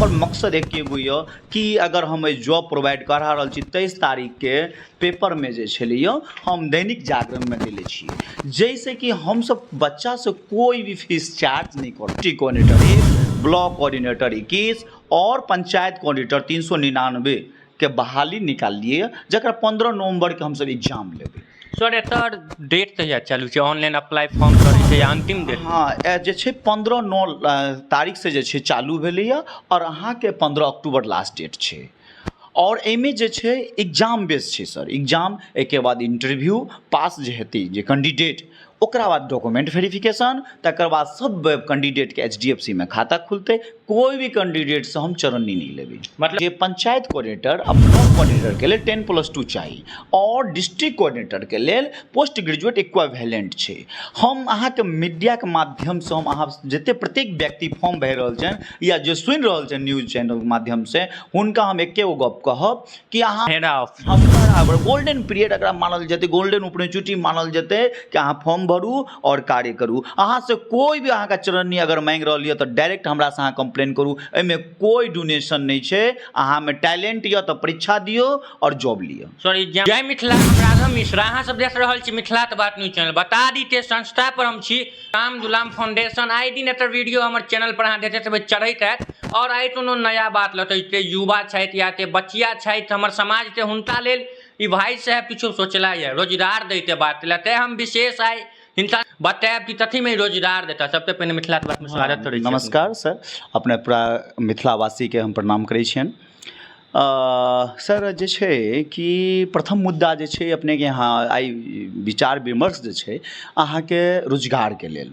हमर मकसद एके गो यऽ कि अगर हम एहि जॉब प्रोवाइड करा रहल छी, 23 तारीखके पेपरमे जे छलैए हम दैनिक जागरणमे देले छियै, जाहिसँ कि हमसभ बच्चासँ कोइ भी फीस चार्ज नहि करब। डिस्ट्रिक्ट कोऑर्डिनेटर 1, ब्लॉक कोऑर्डिनेटर 21 आओर पंचायत कोऑर्डिनेटर 399 के बहाली निकाललियै, जकर 15 नवम्बरके हमसभ एग्जाम लेबै। सर, एकर डेट कहिया चालू छै? ऑनलाइन अप्लाई फॉर्म करै छै या अंतिम डेट? हँ, जे छै 15/9 तारीखसँ जे छै चालू भेलैए आओर अहाँके 15 अक्टूबर लास्ट डेट छै। आओर एहिमे जे छै एग्जाम बेस छै सर, एग्जाम, एहिके बाद इंटरव्यू पास जे हेतै जे कैंडिडेट, ओकरा बाद डॉक्यूमेंट वेरिफिकेशन, तकर बाद सब कैंडिडेटके एच डी एफ सी मे खाता खुलतै। कोइ भी कैंडिडेटसँ हम चरन्नी नहि लेबै। मतलब जे पंचायत कोऑर्डिनेटर आ ब्लॉक कोऑर्डिनेटरके लेल 10+2 चाही आओर डिस्ट्रिक्ट कोऑर्डिनेटरके लेल पोस्ट ग्रेजुएट इक्वावेलेंट छै। हम अहाँके मीडियाके माध्यमसँ हम अहाँ जते प्रत्येक व्यक्ति फॉर्म भरि रहल छनि या जे सुनि रहल छनि न्यूज चैनलके माध्यमसँ, हुनका हम एके गो गप कहब कि अहाँ गोल्डन पीरियड एकरा मानल जेतै, गोल्डन अपॉर्चुनिटी मानल जेतै कि अहाँ फॉर्म भरू आओर कार्य करू। अहाँसँ कोइ भी अहाँके चरन्नी अगर माँगि रहल यऽ तऽ डायरेक्ट हमरासँ अहाँ कम्प्लेन करू। एहिमे कोइ डोनेशन नहि छै। अहाँमे टैलेंट यऽ तऽ परीक्षा दियौ आओर जॉब लिअ। सॉरी, जय मिथिला। हम राघव मिश्रा, अहाँ सब देख रहल छी मिथिला के बात न्यूज चैनल। बता दी ते संस्था पर हम छी, राम गुलाम फाउंडेशन। आइ दिन एकर वीडियो हमर चैनल पर अहाँ देखैत हेबै चढ़ैत हैत और आइ कोनो नया बात लतै ते युवा छथि या ते बचिया छथि हमर समाज के, हुनका लेल ई भाई साहब किछु सोचला यऽ रोजगार दै के बात लए। तें हम विशेष आइ हिनका बतायब कि कथी में रोजगार देता। सबसे पहिने मिथिला के बात में स्वागत करै छी। नमस्कार सर, अपने पूरा मिथिलावासीके हम प्रणाम करै छियनि। सर, जे छै कि प्रथम मुद्दा जे छै अपनेके यहाँ आइ विचार विमर्श जे छै अहाँके रोजगारके लेल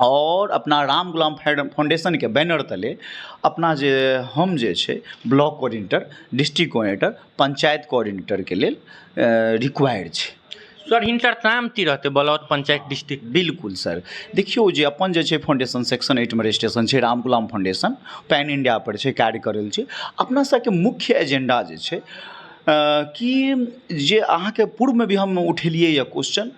आओर अपना राम गुलाम फाउंडेशनके बैनर तले अपना जे हम जे छै block coordinator, district coordinator, panchayat कोऑर्डिनेटरके लेल रिक्वायर छै। सर, हिनकर काम की रहतै ब्लॉक, पंचायत, डिस्ट्रिक्ट? बिल्कुल सर, देखियौ जे अपन जे छै फाउंडेशन सेक्शन 8 मे रजिस्ट्रेशन छै, राम गुलाम फाउंडेशन पैन इंडिया पर छै, कार्य कऽ रहल छै। अपना सबके मुख्य एजेंडा जे छै कि जे अहाँके पूर्वमे भी हम उठेलियै यऽ क्वेश्चन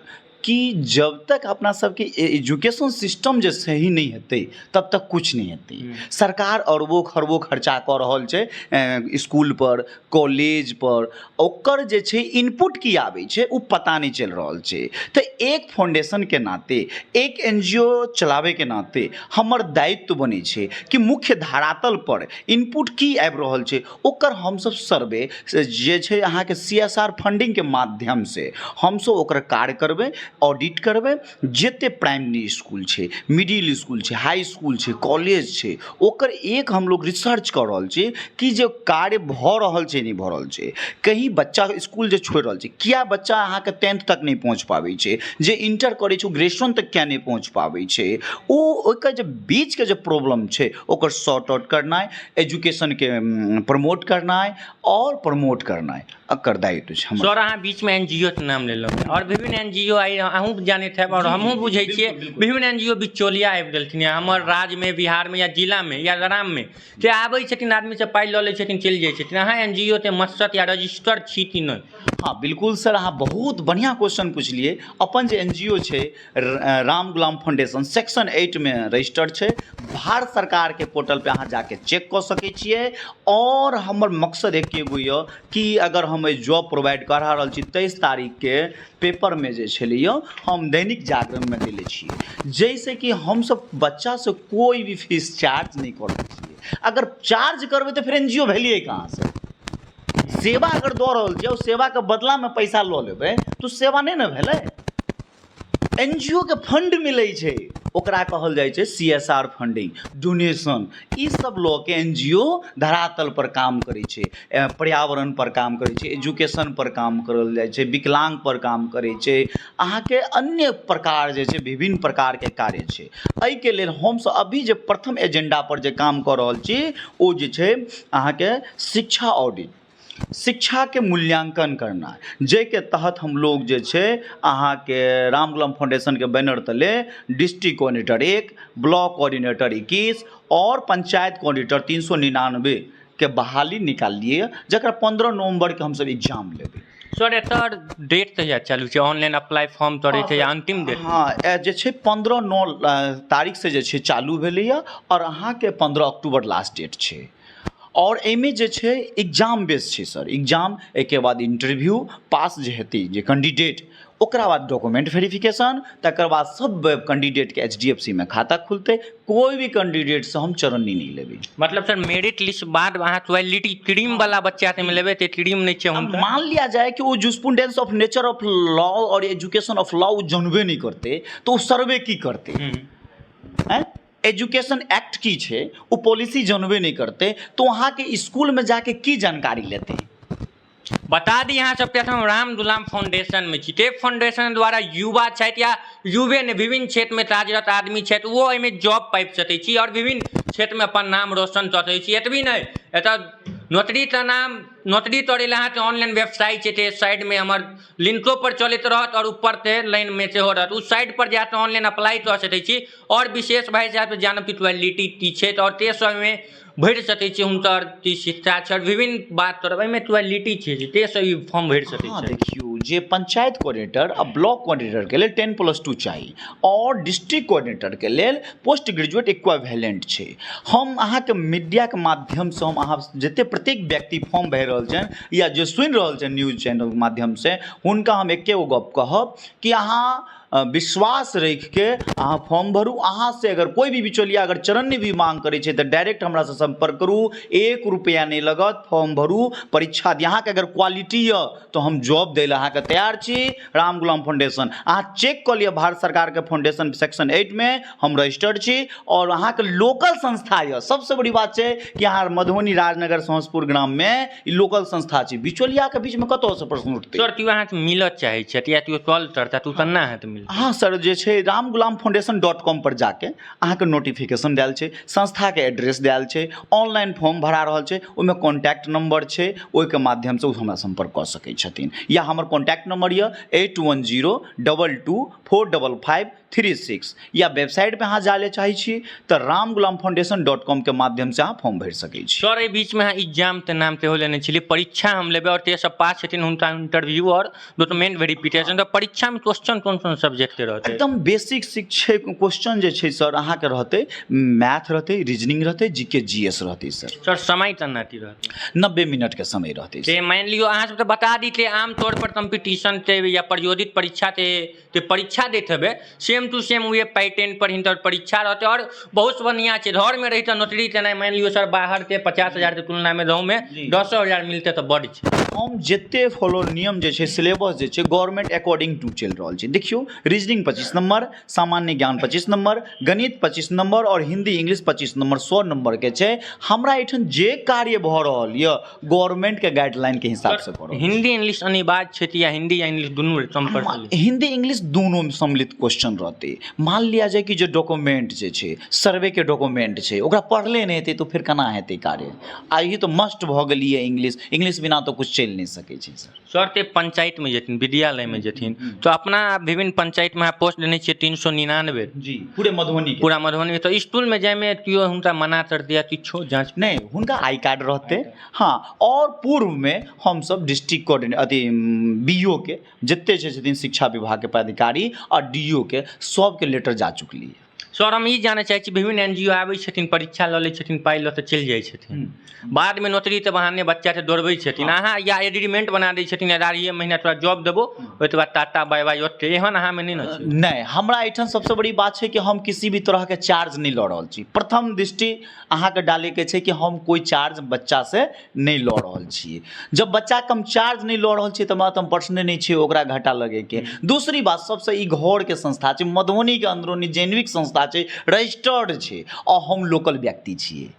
कि जब तक अपना सबके एजुकेशन सिस्टम जे सही नहि हेतै तब तक किछु नहि हेतै। सरकार अरबो खरबो खर्चा कऽ रहल छै इसकुल पर, कॉलेज पर, ओकर जे छै इनपुट की आबै छै ओ पता नहि चलि रहल छै। तऽ एक फाउंडेशनके नाते, एक एन जी ओ चलाबैके नाते हमर दायित्व बनै छै कि मुख्य धरातल पर इनपुट की आबि रहल छै ओकर हमसब सर्वे जे छै अहाँके सी एस आर फंडिंगके माध्यमसँ हमसब ओकर कार्य करबै, ऑडिट करबै। जते प्राइमरी इसकुल छै, मिडिल इसकुल छै, हाई इसकुल छै, कॉलेज छै, ओकर एक हमलोग रिसर्च कऽ रहल छी कि जे कार्य भऽ रहल छै, नहि भऽ रहल छै। कहीं बच्चा इसकुल जे छोड़ि रहल छै, किया बच्चा अहाँके टेंथ तक नहि पहुँच पाबै छै, जे इंटर करै छै ओ ग्रेजुएशन तक किया नहि पहुँच पाबै छै, ओ ओकर जे बीचके जे प्रॉब्लम छै ओकर सॉर्ट आउट करनाइ, एजुकेशनके प्रमोट करनाइ आओर प्रमोट करनाइ एकर दायित्व छै हमर। सर, अहाँ बीचमे एन जी ओ के नाम लेलहुँ आओर विभिन्न एन जी ओ आइ अहूँ जानैत हैब आओर हमहूँ बुझै छियै, विभिन्न एन जी ओ बिचौलिया आबि गेलखिन हँ हमर राज्यमे, बिहारमे या जिलामे या ग्राममे से आबै छथिन, आदमीसँ पाइ लऽ लै छथिन, चलि जाइ छथिन। अहाँ एन जी ओ के मकसद या रजिस्टर छी कि नहि? हँ बिल्कुल सर, अहाँ बहुत बढ़िआँ क्वेश्चन पुछलियै। अपन जे एन जी ओ छै राम गुलाम फाउंडेशन, सेक्शन 8 मे रजिस्टर्ड छै। भारत सरकारके पोर्टल पे अहाँ जाके चेक कऽ सकै छियै। आओर हमर मकसद एके गो यऽ कि अगर हम एहि जॉब प्रोवाइड करा रहल छी, 23 तारीखके पेपरमे जे छलैए हम दैनिक जागरणमे देले छियै, जाहिसँ कि हमसभ बच्चासँ कोइ भी फीस चार्ज नहि करै छियै। अगर चार्ज करबै तऽ फेर एन जी ओ भेलियै कहाँसँ? सेवा अगर दऽ रहल छियै, ओ सेवाके बदलामे पैसा लऽ लेबै तऽ ओ सेवा नहि ने भेलै। एन जी ओ के फंड मिलै छै, ओकरा कहल जाइ छै C S R funding, donation. ई सब लऽ के एन जी ओ धरातल पर काम करै छै, पर्यावरण पर काम करै छै, एजुकेशन पर काम करल जाइ छै, विकलांग पर काम करै छै, अहाँके अन्य प्रकार जे छै विभिन्न प्रकारके कार्य छै। एहिके लेल हमसब अभी जे प्रथम एजेंडा पर जे काम कऽ रहल छी ओ जे छै अहाँके शिक्षा ऑडिट, शिक्षाके मूल्यांकन करना, जाहिके तहत हम लोग जे छै अहाँके रामगुलाम फाउंडेशनके बैनर तले डिस्ट्रिक्ट कोऑर्डिनेटर 1, ब्लॉक कोऑर्डिनेटर 21 आओर पंचायत कोऑर्डिनेटर 399 के बहाली निकाललियै, जकर 15 नवम्बरके हमसब एग्जाम लेबै। सर, एकर डेट कहिया चालू छै? ऑनलाइन अप्लाई फॉर्म करै छै या अंतिम डेट? हँ, जे छै 15/9 तारीखसँ जे छै चालू भेलैए आओर अहाँके 15 अक्टूबर लास्ट डेट छै। आओर एहिमे जे छै एग्जाम बेस छै सर, एग्जाम एहिके बाद इंटरव्यू पास जे हेतै जे कैंडिडेट, ओकरा बाद डॉक्यूमेंट वेरिफिकेशन, तकर बाद सब कैंडिडेटके एच डी एफ सी मे खाता खुलतै। कोइ भी कैंडिडेटसँ हम चरन्नी नहि लेबै। मतलब सर मेरिट लिस्ट बाद अहाँ क्वालिटी क्रीम वाला बच्चा के लेबै तऽ क्रीम नहि छै हुनका। मान लिया जाए कि ओ jurisprudence of nature of law और एजुकेशन ऑफ लॉ ओ जानबे नहि करतै तऽ ओ सर्वे की करतै? आँय, एजुकेशन एक्ट की छै ओ पॉलिसी जानबे नहि करतै तऽ ओ अहाँके इसकुलमे जाके की जानकारी लेतै? बता दी अहाँ सबके हम राम दुलाम फाउंडेशन में छी। ते फाउंडेशन द्वारा युवा छथि या युवे ने विभिन्न क्षेत्र में कार्यरत आदमी छथि, वो एहिमे जॉब पाबि सकै छी और विभिन्न क्षेत्र में अपन नाम रोशन कऽ सकै छी। एतबी नहि, एतऽ नौकरी के नाम नौकरी करै लए अहाँके ऑनलाइन वेबसाइट छै, ते साइडमे हमर लिंको पर चलैत रहत और ऊपर से लाइनमे सेहो रहत, ओ साइट पर जाकऽ ऑनलाइन अप्लाई कऽ सकै छी। और विशेष भाई साहब जानब कि क्वालिटी की छै और ते सबमे भरि सकै छी हुनकर की शिक्षा छै और विभिन्न बात करब एहिमे क्वालिटी छै जे ते सब ई फॉर्म भरि सकै हँ छै। देखियौ, जे पंचायत कोऑर्डिनेटर आ ब्लॉक कोऑर्डिनेटरके लेल 10+2 चाही आओर डिस्ट्रिक्ट कोऑर्डिनेटरके लेल पोस्ट ग्रेजुएट इक्वावेलेंट छै। हम अहाँके मीडियाके माध्यमसँ हम अहाँ जते प्रत्येक व्यक्ति फॉर्म भरि रहल छनि या जे सुनि रहल छनि न्यूज चैनलके माध्यमसँ, हुनका हम एके गो गप कहब कि अहाँ विश्वास राखिके अहाँ फॉर्म भरू। अहाँ से अगर कोइ भी बिचौलिया अगर चरण्य भी मांग करै छै तऽ डायरेक्ट हमरासँ सम्पर्क करू, 1 रुपैआ नहि लगत। फॉर्म भरू, परीक्षा दिअ। अहाँके अगर क्वालिटी यऽ तऽ हम जॉब दै लए अहाँके तैयार छी। राम गुलाम फाउंडेशन अहाँ चेक कऽ लिअ, भारत सरकारके फाउंडेशन सेक्शन 8 हम रजिस्टर्ड छी आओर अहाँके लोकल संस्था यऽ। सबसँ बड़ी बात छै कि अहाँ मधुबनी राजनगर सहसपुर ग्राममे ई लोकल संस्था छै, बिचौलियाके बीचमे कतऽसँ प्रश्न उठतै? सर, केओ अहाँके मिलऽ चाहै छथि या केओ कॉल करता तऽ ओ केना अहाँके मिलत? हँ सर, जे छै रामगुलामफाउंडेशन.com पर जाके अहाँके नोटिफिकेशन देल छै, संस्थाके एड्रेस देल छै, ऑनलाइन फॉर्म भरा रहल छै, ओहिमे कॉन्टैक्ट नंबर छै, ओहिके माध्यमसँ ओ हमरा सम्पर्क कऽ सकै छथिन। या हमर कॉन्टैक्ट नंबर यऽ 8102245536। या वेबसाइट पे अहाँ जाय लए चाहै छी तऽ रामगुलामफाउंडेशन.com के माध्यमसँ अहाँ फॉर्म भरि सकै छी। सर, एहि बीचमे अहाँ एग्जामके नाम सेहो लेने छलियै, परीक्षा हम लेबै आओर जे सब पास हेथिन हुनका इंटरव्यू आओर डॉक्यूमेंट वेरिफिकेशन। तऽ परीक्षामे क्वेश्चन कोन कोन सब्जेक्टके रहतै? एकदम बेसिक शिक्षे क्वेश्चन जे छै सर अहाँके रहतै, मैथ रहतै, रीजनिंग रहतै, जी के जी एस रहतै सर। सर, समय केना की रहतै? 90 मिनटके समय रहतै। से मानि लियौ अहाँ सब तऽ बता दी कि आमतौर पर कॉम्पिटिशन के या प्रतियोगित परीक्षा के जे परीक्षा दैत हेबै, सेम टू सेम उहे पैटर्न पर हिनकर परीक्षा रहतै आओर बहुत बढ़िआँ छै। घरमे रहि कऽ नौकरी केनाइ, मानि लियौ सर बाहरके 50,000के तुलनामे गाँवमे 10,000 मिलतै तऽ बड्ड छै। हम जते फॉलो नियम जे छै, सिलेबस जे छै, गवर्नमेंट अकॉर्डिंग टू चलि रहल छै। देखियौ, रीजनिंग 25 नंबर, सामान्य ज्ञान 25 नंबर, गणित 25 नंबर आओर हिंदी इंग्लिश 25 नंबर, 100 नंबरके छै। हमरा एहिठाम जे कार्य भऽ रहल यऽ गवर्नमेंटके गाइडलाइनके हिसाबसँ भऽ रहल। हिंदी इंग्लिश अनिवार्य छै कि या हिंदी या इंग्लिश दुनू कम्पलसरी? हिंदी इंग्लिश दुनू सम्मिलित क्वेश्चन रहतै। मान लिया जाय कि जे डॉक्यूमेंट जे छै, सर्वेके डॉक्यूमेंट छै, ओकरा पढ़ले नहि हेतै तऽ फेर केना हेतै कार्य? आ ई तऽ मस्ट भऽ गेलियै इंग्लिश, इंग्लिश बिना तऽ किछु चलि नहि सकै छै सर। सर, ते पंचायतमे जेथिन, विद्यालयमे जेथिन तऽ अपना विभिन्न पंचायतमे अहाँ पोस्ट देने छियै 399। जी, पूरे मधुबनी। पूरा मधुबनी। तऽ इसकुलमे जाइमे केओ हुनका मना कर दिया, किछो जाँच नहि? हुनका I card रहतै। हँ, आओर पूर्वमे हमसब डिस्ट्रिक्ट कोऑर्डिनेटर अथी बी ओ के जते जे छथिन शिक्षा विभागके पदाधिकारी आओर डी ओ के सबके लेटर जा चुकलियै। सर, हम ई जानऽ चाहै छी, विभिन्न एन जी ओ आबै छथिन, परीक्षा लऽ लै छथिन, पाइ लऽ कऽ चलि जाइ छथिन, बादमे नौकरीके बहाने बच्चाके दौड़बै छथिन अहाँ या एग्रीमेंट बना दै छथिन, 11 महीना तोरा जॉब देबो, ओहिके बाद टाटा बाय बाय। ओते एहन अहाँमे नहि ने छै? नहि, हमरा एहिठाम सबसँ बड़ी बात छै कि हम किसी भी तरहके चार्ज नहि लऽ रहल छी। प्रथम दृष्टि अहाँके डालैके छै कि हम कोइ चार्ज बच्चासँ नहि लऽ रहल छियै। जब बच्चाके हम चार्ज नहि लऽ रहल छियै तऽ हमरा तऽ प्रश्ने नहि छै ओकरा घाटा लगैके। दोसरी बात, सबसँ ई घरके संस्था छै, मधुबनीके अंदरूनी जेन्युइन संस्था छै, रजिस्टर्ड छै आओर हम लोकल व्यक्ति छियै,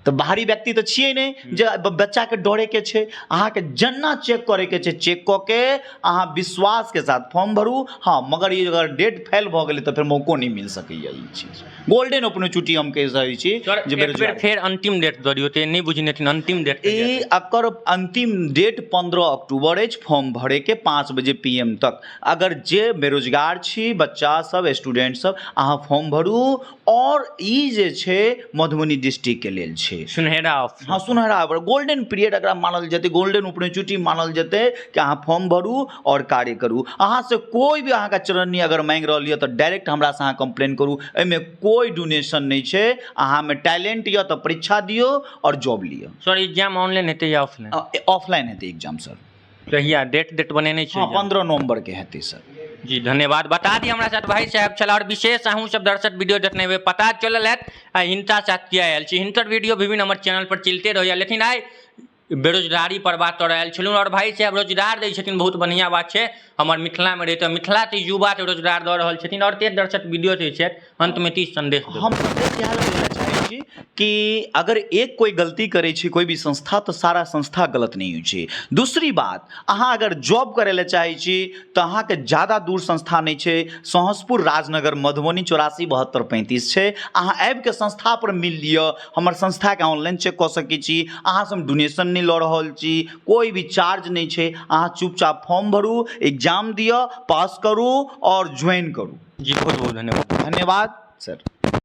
तऽ बाहरी व्यक्ति तऽ छियै नहि जे बच्चाके डरैके छै। अहाँके जेना चेक करैके छै चेक कऽ के अहाँ विश्वासके साथ फॉर्म भरू। हँ, मगर ई अगर डेट फेल भऽ गेलै तऽ फेर मौको नहि मिल सकैए। ई चीज गोल्डन अपॉर्चुनिटी हम कहि सकै छी सर जे एक बेर बेरोजगार फेर अंतिम डेट दऽ दियौ, ते नहि बुझने थिन अंतिम डेट। ई एकर अंतिम डेट 15 अक्टूबर अछि फॉर्म भरैके, 5 बजे पी एम तक। अगर जे बेरोजगार छी, बच्चा सब, स्टूडेंट सब, अहाँ फॉर्म भरू। आओर ई जे छै मधुबनी डिस्ट्रिक्टके लेल छै। छै। सुनहरा अवसर। हँ, सुनहरा अवसर, गोल्डन पीरियड एकरा मानल जेतै, गोल्डन अपॉर्चुनिटी मानल जेतै कि अहाँ फॉर्म भरू आओर कार्य करू। अहाँसँ कोइ भी अहाँके चरन्नी अगर माँगि रहल यऽ तऽ डायरेक्ट हमरासँ अहाँ कम्प्लेन करू। एहिमे कोइ डोनेशन नहि छै। अहाँमे टैलेंट यऽ तऽ परीक्षा दियौ आओर जॉब लिअ। सर, एग्जाम ऑनलाइन हेतै या ऑफलाइन? ऑफलाइन हेतै एग्जाम सर। कहिया डेट डेट बनेने छी? हँ, 15 नवम्बरके हेतै सर। जी धन्यवाद। बता दी, हमरा साथ भाई साहब छल और विशेष अहूँ सब दर्शक वीडियो देखने हुए पता चलल हैत आ हिनका साथ किया आयल छी। हिनकर वीडियो विभिन्न हमर चैनल पर चलते रहैया, लेकिन आइ बेरोजगारी पर बात करऽ आयल छलहुँ और भाई साहब रोजगार दै छथिन, बहुत बढ़िआँ बात छै। हमर मिथिलामे रहिते मिथिलाके युवाके रोजगार दऽ रहल छथिन और तेज दर्शक वीडियो जे छै, अन्तमे की संदेश देबै? हम संदेश इएह लै चाहै छी कि अगर एक कोइ गलती करै छै कोइ भी संस्था, तऽ सारा संस्था गलत नहि होइ छै। दूसरी बात, अहाँ अगर जॉब करै लए चाहै छी तऽ अहाँके जादा दूर संस्था नहि छै। सहसपुर, राजनगर, मधुबनी 847235 छै। अहाँ आबिके संस्थापर मिल लिअ। हमर संस्थाके ऑनलाइन चेक कऽ सकै छी। अहाँसँ हम डोनेशन नहि लऽ रहल छी, कोइ भी चार्ज नहि छै। अहाँ चुपचाप फॉर्म भरू, एग्जाम दिअ, पास करू आओर ज्वाइन करू। जी, बहुत बहुत धन्यवाद। धन्यवाद सर।